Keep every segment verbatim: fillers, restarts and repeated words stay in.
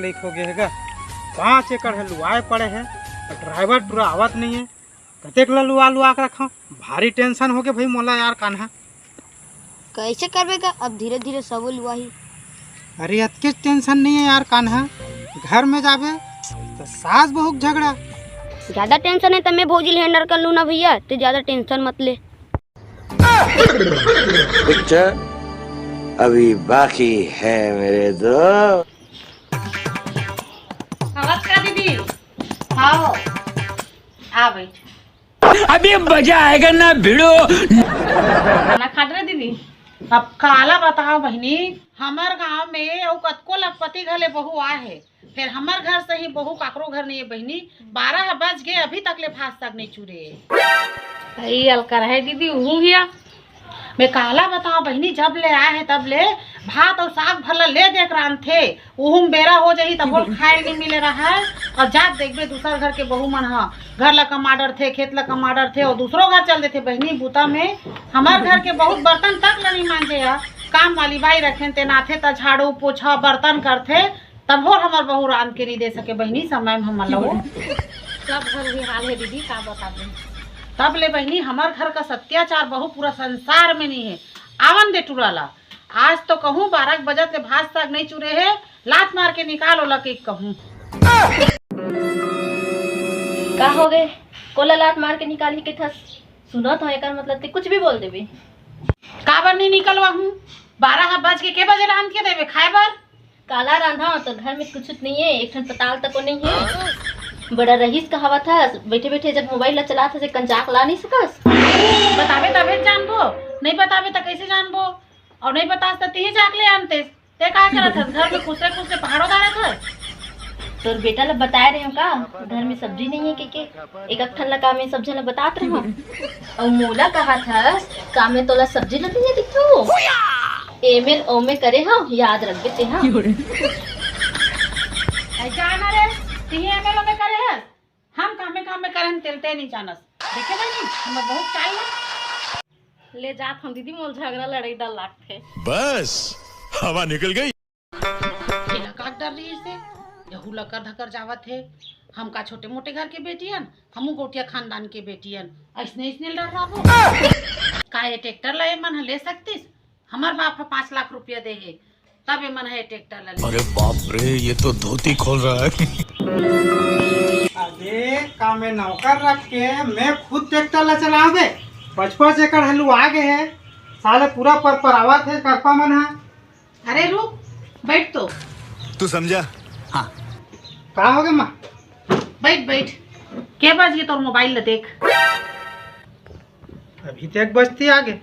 लेक हो गए हे गा। पाँच एकड़ हे लुआए पड़े हे, ड्राइवर टूरा आवत नहीं हे। कतेक ल लुआ लुआ के रखा, भारी टेंशन हो गए भाई मोला यार कान्हा। कैसे करबे गा, अब धीरे धीरे सबो लुआही। अरे अतके टेंशन नहीं है यार कान्हा, घर में जाबे तो सास बहू के झगड़ा। ज्यादा टेंशन है तो मैं भौजी ल हैंडल कर लूँ ना भैया, तो ज्यादा टेंशन मत ले। पिक्चर अभी बाकी है मेरे दोस्त। नमस्कार दीदी। आओ, आ बैठ। अभी मजा आएगा ना भिड़ो। खाना खा रहे दीदी? अब काला बताओ बहिनी, हमर गांव में अउ कतको लखपति घले बहू आए हे, फिर हमर घर से ही बहू काकरो घर नहीं है बहिनी। बारह बज गए, अभी तक ले भात साग नहीं चूरे। सही अलकर है दीदी, उहू हिया। मैं काला बताओ बहिनी, जब ले आए हे तब ले भात अउ साग भर ला ले देख रांधथे। उहू में बेरा हो जाही तब बोल खाए नहीं मिले रहा है। और जात देखबे दूसर घर के बहू मन ह घर ला कमा डरथे, खेत ला कमा डरथे और दूसरो घर चल देथे बहिनी बूता में। हमर घर के बहुत बर्तन तक ला नहीं मांजे या। काम वाली बाई रखेन तेन आथे त झाड़ू पोछा बर्तन करथे। तभो हमर बहू रांध के नहीं दे सके बहिनी समय में हमन ला वो। सब घर भी हाल है दीदी, का बताबे। तब ले बहिनी हमर घर का अत्याचार बहू पूरा संसार में नहीं है। आवन दे टूरा ला, आज तो कहूँ बारह बजत ले भात साग नहीं चुरे है, लात मार के निकाल ओला के कहूँ। का हो गए? कोला लात मार के निकालही के थस? सुनत हो, एकर मतलब ते कुछ भी बोल देबे। काबर नहीं निकलवा हूँ? बारह बज के के बजे रांध के देबे खाए बर? काला रांधा, तो घर में कुछ नहीं है, एक ठन पताल तको नहीं है। बड़ा रईस कहावत हस, बैठे बैठे जब मोबाइल ला चलात हस, एक कंचाक ला नहीं सकस। बताबे तबे जानबो, नहीं बताबे त कैसे जानबो? और नहीं बतास त तिही जाके ले आनते। ते का करत हस? घर में खुसरे खुसरे पहाड़ो गाड़त हस? तोर बेटा ला बताए रहे का घर में सब्जी नहीं है के, के? एक अक ठन ला का मैं सब झन ला बतात रहा। अउ मोला कहा था का मैं तोला सब्जी ला दिए दिखू? एमे ओमे करे हो, याद रखबे ते हा। ऐ जाना रे, तिही एमे ओमे करे हस। हम कामे कामे करे हम तेलते नहीं जानस। देखे बहिनी, हमर बहुत चाल है। ले जात हम दीदी, मोल झगड़ा लड़ाई डर लागथे। बस, हवा निकल गई। एला का डर रही से? यहू लकर धकर जावत हे। हम का छोटे मोटे घर के बेटियन, हमू गोटिया खानदान के बेटियन। ऐसने ऐसने डर रहो। का ये ट्रैक्टर ला ये मन ह ले सकतिस? हमर बाप ह पाँच लाख रुपया दे हे, तब ये मन ह ये ट्रैक्टर ला ले। अरे बाप रे, ये तो धोती खोल रहा है। अरे का मैं नौकर रख के मैं खुद ट्रैक्टर ला चलावे? पच पच एकड़ हलू आ गए है, साले पूरा पर पर आवत है करपा मन है। अरे रुक, बैठ तो। तू समझा? हाँ। का हो गए माँ? बैठ बैठ। के बज गए तोर मोबाइल ला देख। अभी तो एक बजती आ गए।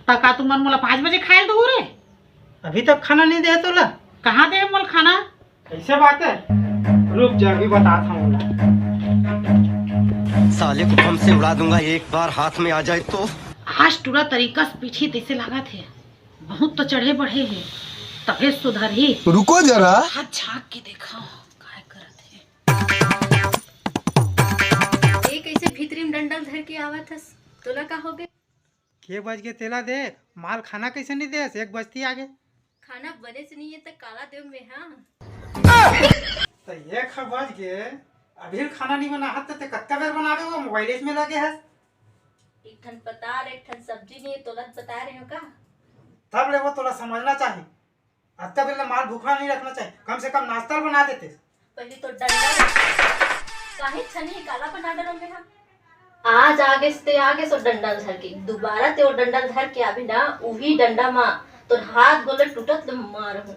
त का तुमन मोला पाँच बजे खाए दो रे? अभी तक खाना नहीं दे तोला। कहाँ दे मोल खाना? कैसे बात है? रुक जा, अभी बताता हूँ। साले को बम से उड़ा दूंगा, एक बार हाथ में आ जाए तो। आज टूरा तरीका से पीठी तैसे लागत हे। बहुत तो चढ़े बढ़े हे, तभे सुधरही। रुको जरा। हाथ झाँक के देखा, काय करत हे। ए कैसे भीतरी में डंडल धर के आवत हस? तोला का हो गए? के बज के तेला देख, माल खाना कैसे नहीं देस? एक बजती आगे। खाना बने से नहीं है तो काला देव में हाँ। तो एक बज के अभी खाना नहीं बना हाथ ते कतका बेर बनावे वो मोबाइल में लगे है। एक ठन पताल एक ठन सब्जी नहीं है, तोला बता रहे हो का? तब ले वो तोला समझना चाहिए। अतका बेर ले माल भूखा नहीं रखना चाहिए, कम से कम नाश्ता बना देते। पहले तो डंडा काहे छनी काला बना डरो में हम। आज आगे से आगे सो डंडा धर के दोबारा ते वो डंडा धर के अभी ना उही डंडा मा तोर हाथ गोले टूटत ले मार हूँ।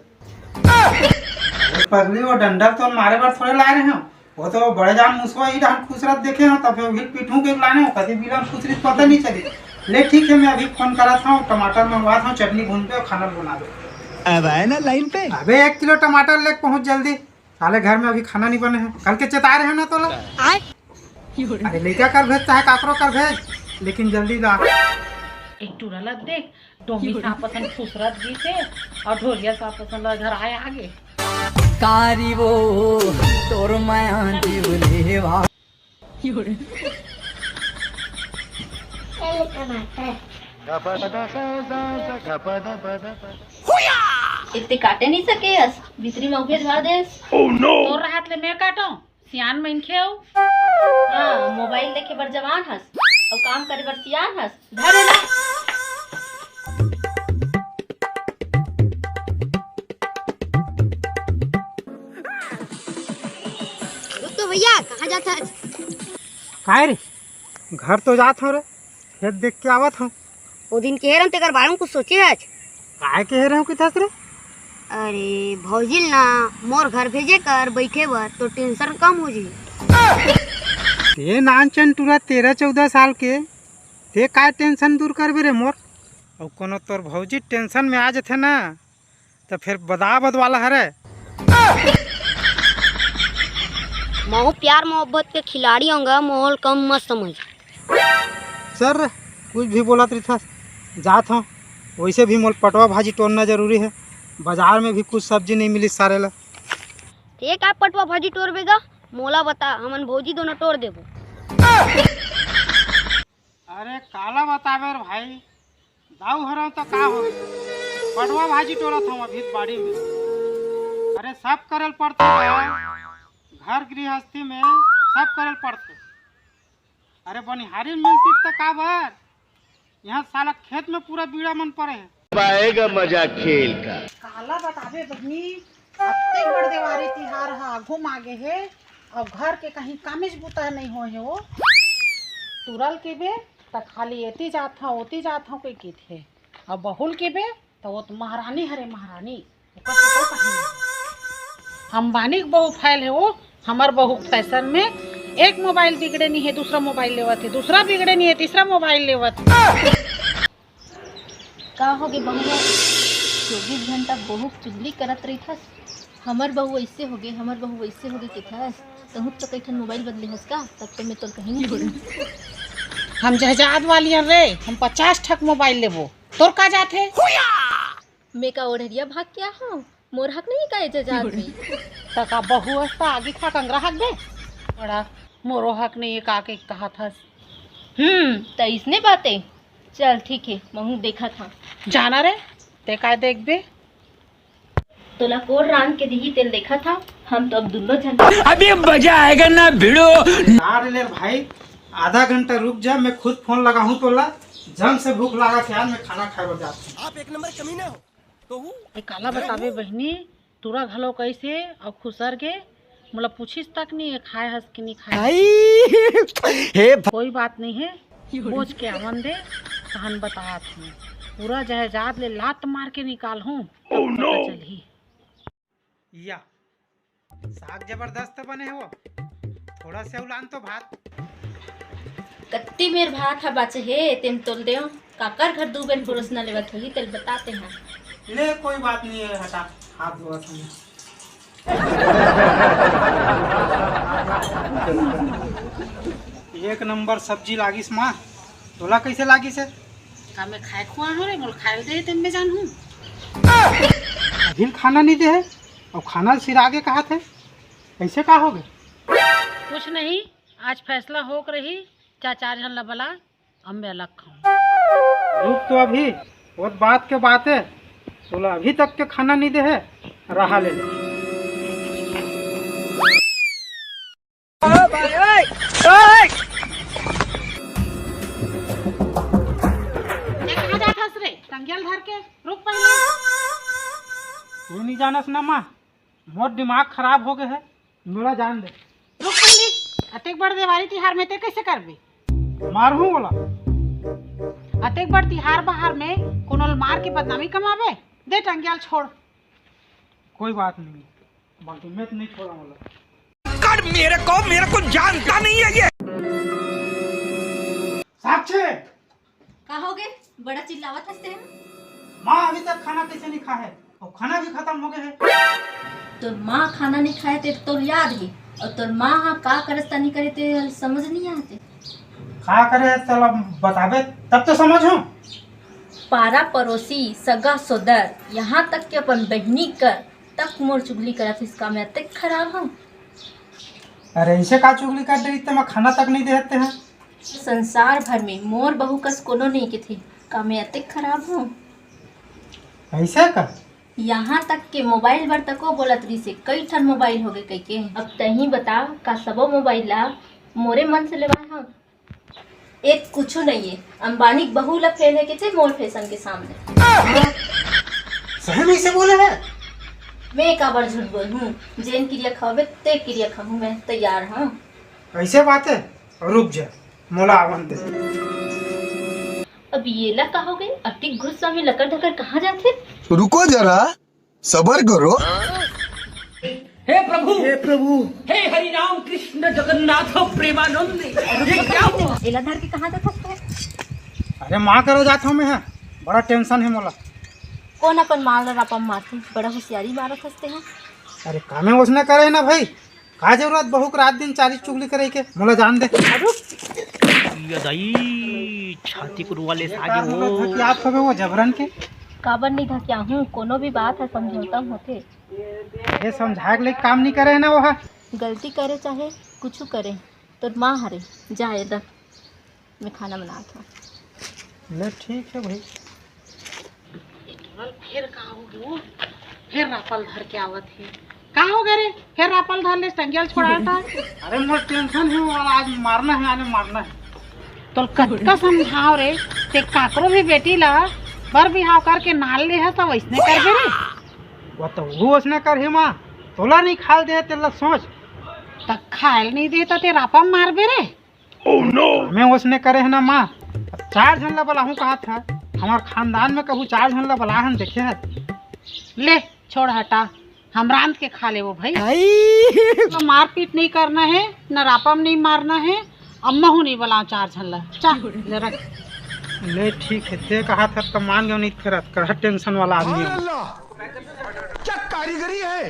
पगली वो डंडा तो मारे बार थोड़े ला रहे हो, वो तो बड़े जान मुसवा ही डाल खुसरत देखे हो, तब फिर पीटू के लाने हो, कभी बिलन खुसरी पता नहीं चली। ले ठीक है, मैं अभी फोन करा था, टमाटर मंगवा था, चटनी भून के खाना बना दो। अब आए ना लाइन पे। अबे एक किलो टमाटर ले पहुंच जल्दी, साले घर में अभी खाना नहीं बने है, कल के चेता रहे हो ना तोला। अरे लइका कर भेज चाहे काकरो कर भेज, लेकिन जल्दी ला। एक टूरा ला देख, डोमी सांप असन फुसरत गिस हे और ढोरिया सांप असन ला घर आए आगे। कारी वो तोर माया जीव लेवा। एते काटे नहीं सके हस, भीतरी में उहे धर देस। Oh no! तोर हाथ ले मैं काटो, सियान मनखे हो। हाँ, मोबाइल देखे बर जवान हस, अउ काम करे बर सियान हस। धर एला। रुक तो भैया, कहाँ जात हस? काय रे? घर तो जात हंव रे, खेत देख के आवत हंव। ओ दिन कहे रहन तेकर बारे में कुछ सोचे हस? काय कहे रहंव कि थस रे? अरे भौजी ल ना मोर घर भेजे कर बैठे बर, तो टेंशन कम हो जी। ते नानचन टूरा तेरह चौदह साल के, ते काय टेंशन दूर करबे रे मोर? अउ कोनो तोर भौजी टेंशन में आ जथे ना, त फेर बदाबद वाला हरे। महू प्यार मोहब्बत के खिलाड़ी होंगा, मोल कम मत समझ। सर, कुछ भी बोलत रहिथस, जात हंव। वैसे भी मोल पटवा भाजी टोरना जरूरी है, बाजार में भी कुछ सब्जी नहीं मिली सारे ला। ते का पटवा भाजी टोरबे गा? मोला बता, हमन भौजी दोनों टोर देबो। अरे काला बताबे रे भाई, दाऊ हरव त का हो, पटवा भाजी टोरत हंव अभी बाड़ी में। अरे सब करे ल पड़थे भाई, घर गृहस्थी में सब करे ल पड़थे। अरे बनिहारी मिलती त का बर, यहाँ साला खेत में पूरा बीड़ा मन पड़े है। पाएगा मजा खेल का। काला बताबे बहिनी, अतेक बड़ देवारी तिहार ह आघू म आगे हे, अउ घर के कहीं कामेच बुता नहीं होए हे। ओ टुरल के बे त खाली एती जात हंव, ओती जात हंव कहि कहिथे, अउ बहुल के बे त ओ तो महारानी हरे, महारानी। ओकर तो कोई कहानी नहीं। अंबानी के बहू फैल हे ओ, हमर बहू के फैशन में एक मोबाइल बिगड़े नहीं है, दूसरा मोबाइल लेवत है, दूसरा बिगड़े नहीं है, तीसरा मोबाइल लेवत है। का होगे बहुआ, चौबीस घंटा बहू के चुगली करत रहिथस। हमर बहू ऐसे होगे, हमर बहू वैसे होगे कहिथस। तहूँ तो कई ठन मोबाइल बदले हस का? तब तो मैं तोर कहीं नहीं सुनी। हम जहजाद वाली हन रे, हम पचास ठक मोबाइल लेबो, तोर का जात हे? मैं का ओढ़रिया भाग के आहूँ? मोर हक नहीं का ए जहजाद में? त का बहू हस त आगी खा कंगरा हक बे? बड़ा मोरो हक नहीं है का के कहत हस? हम्म, त इसने बातें। चल ठीक है, महूँ देखत हंव। जाना रे, ते काय देखबे? तोला कोन रांध के दिही तेल देखत हंव, हम तो अब दुनो झन। अभी मजा आएगा ना भिड़ो। अरे ले भाई, आधा घंटा रुक जा, मैं खुद फोन लगाहूँ तोला। जम से भूख लागत हे यार, मैं खाना खाए बर जात हंव। आप एक नंबर कमीना हो। तो हूँ। ए, काला बताबे बहिनी, टूरा घलो कइसे अउ खुसर गे, मोला पूछिस तक नहीं, ए खाए हस कि नहीं खाए। आई, हे भ- कोई बात नहीं है, बोझ के आवन दे, तहन बतात हूँ। पूरा जहजाद ले लात मार के निकालहूँ, तब पता चलही। या, साग जबरदस्त बने हे वो। थोड़ा से उलान तो भात। कत्ती मेर भात ह बाचे हे, तेन तोल देव। काकर घर दू बेर परोसना लेवत होही, तेल बताते हैं। ले, कोई बात नहीं है, हटा, हाथ धोवत हूँ। एक नंबर सब्जी लागिस माँ, तोला कैसे लागिस हे? का मैं खाए खुआ हूँ रे, मोल खाए दे, तेन में जान हूँ। अभी खाना नहीं दे है, अब खाना सिर आगे कहा थे, ऐसे का हो गए? कुछ नहीं, आज फैसला होक रही, चार चार झन ला बला, अब मैं अलग खाऊं। रुक तो अभी, वो बात के बात है, तोला अभी तक के खाना नहीं दे है, रहा ले ले। ए, कहाँ जात हस रे? टंगियल धर के, रुक पहले। तू नहीं जानस ना माँ, मोर दिमाग खराब हो गए है, मोला जान दे। रुक पहली, अतेक बड़ देवारी तिहार में ते कैसे करबे? मारहूँ बोला। अतेक बड़ तिहार बहार में कोनो ल मार के बदनामी कमाबे? दे टंगियाल छोड़। कोई बात नहीं, बाकी मैं तो नहीं छोड़ा बोला। कर मेरे को, मेरे को जानता नहीं है ये। साक्षी! का होगे? बड़ा चिल्लावत हस ते ह। माँ अभी तक खाना कैसे नहीं खा है और खाना भी खत्म हो गया है। तोर माँ खाना नहीं खाए ते तोर याद है और तोर माँ हा का करस ता नहीं करे ते समझ नहीं आते। का करे है तोला बताबे तब तो समझ हूँ। पारा पड़ोसी सगा सोदर यहाँ तक के अपन बहिनी कर तक मोर चुगली करत हिस का मैं अतेक खराब हूँ। अरे इसे का चुगली कर रही ते मैं खाना तक नहीं देते हैं। संसार भर में मोर बहू कस कोनो नहीं के थे, का मैं अतेक खराब हूँ? ऐसे का? यहाँ तक के मोबाइल बर तको बोलत रहिसे, कई ठन मोबाइल होगे कहिके। अब तहीं बता, का सबो मोबाइल ला मोरे मन से लेवाए हव? एक कुछु नइये, अंबानी के बहू ला फेल हे कहिथे मोर फैशन के सामने। सही में इसे बोले है? मैं काबर झूठ बोलहूँ? जेन किरिया खवाबे ते किरिया खाहूँ, मैं तैयार हूँ। ऐसे बात है, रुक जा, मोला आवन दे। अब येला का होगे, अतिक गुस्सा में लकर धकर कहाँ जाथे? रुको जरा, सबर करो। हे प्रभु, हे प्रभु, हे हरि राम कृष्ण जगन्नाथ प्रेमानंद, ये क्या हुआ? एला धर के कहाँ जाथस तैं? अरे माँ करा जात हूँ मैं, बड़ा टेंशन है मोला। कोन अपन माल ला रापा म मारथे, बड़ा होशियारी मारत हस तैं। अरे कामे ओसने करे ना भाई, का जरूरत बहू के रात दिन चारी चुगली करे के, मोला जान दे। रुक, ये दाई छाती पुरवा ले सागे का मोला धकियात हवे वो जबरन के? काबर नहीं धकियाहूँ, कोनो भी बात है समझौता में होथे। ये समझाए के लिए काम नहीं करे है ना वो हा। गलती करे चाहे कुछ करे, तोर माँ हरे, जा ए रख, मैं खाना बनात हूँ। ले ठीक है भाई। केवल फिर का हो गयो? फिर रापल धर के आवत हे। का हो गए रे? फिर रापल धर ले टंगियल छोड़ाता। अरे मोर टेंशन है वाला, आज मारना है, आने मारना है। तोल कतका समझाव रे, ते काकरो भी बेटी ला बर बिहाव करके नाल ले है तो वैसने करबे रे। वो तो वो उसने कर ही माँ, तोला नहीं खाल दे तेला सोच। त खायल नहीं दे तो ते रापा मारबे रे। मैं उसने करे है ना माँ, अब चार झन ला बुलाहूँ कहा था, हमार खानदान में कहूँ चार झन ला बुला हन देखे है। ले छोड़ हटा, हम रांध के खा ले वो भाई। तो मारपीट नहीं करना है, न रापम नहीं मारना है, अम्मा हूँ नहीं बुलाओ चार झन ला। चल ले रख। ले ठीक है, ते कहा था तो मान गयो, नहीं फिर कहा टेंशन वाला आदमी है। क्या कारीगरी है।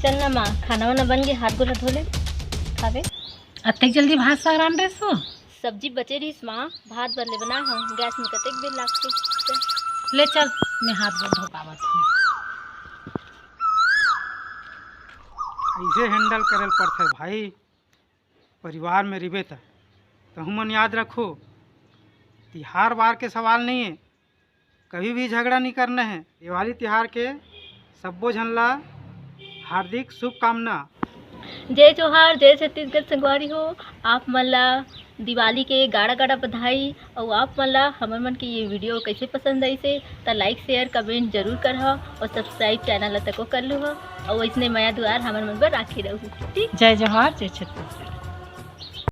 चल ना माँ, खाना वाना बन गए, हाथ गोड़ धो ले, खाबे। अतेक जल्दी भात साग रांध रहे सो? सब्जी बचे रहिस माँ, भात बर ले बना हूँ, गैस में कतेक बेर लागथे। चल। ले चल, मैं हाथ गोड़ धो पावत हूँ। ऐसे हैंडल करल पड़थे भाई, परिवार में रिबे त। तहु मन याद रखो, तिहार बार के सवाल नहीं है, कभी भी झगड़ा नहीं करना है। दिवाली तिहार के सब्बो झन ला हार्दिक शुभकामना। जय जोहार, जय छत्तीसगढ़ संगवारी हो। आप मन ला दिवाली के गाड़ा गाड़ा बधाई। अउ आप मन ला हमर मन के ये वीडियो कैसे पसंद आइसे, त लाइक, शेयर, कमेंट जरूर करहा अउ सब्सक्राइब चैनल ला तको कर लूहा। अउ ऐसने मया दुआर हमर मन बर राखे रहू। ठीक? जय जोहार, जय छत्तीसगढ़।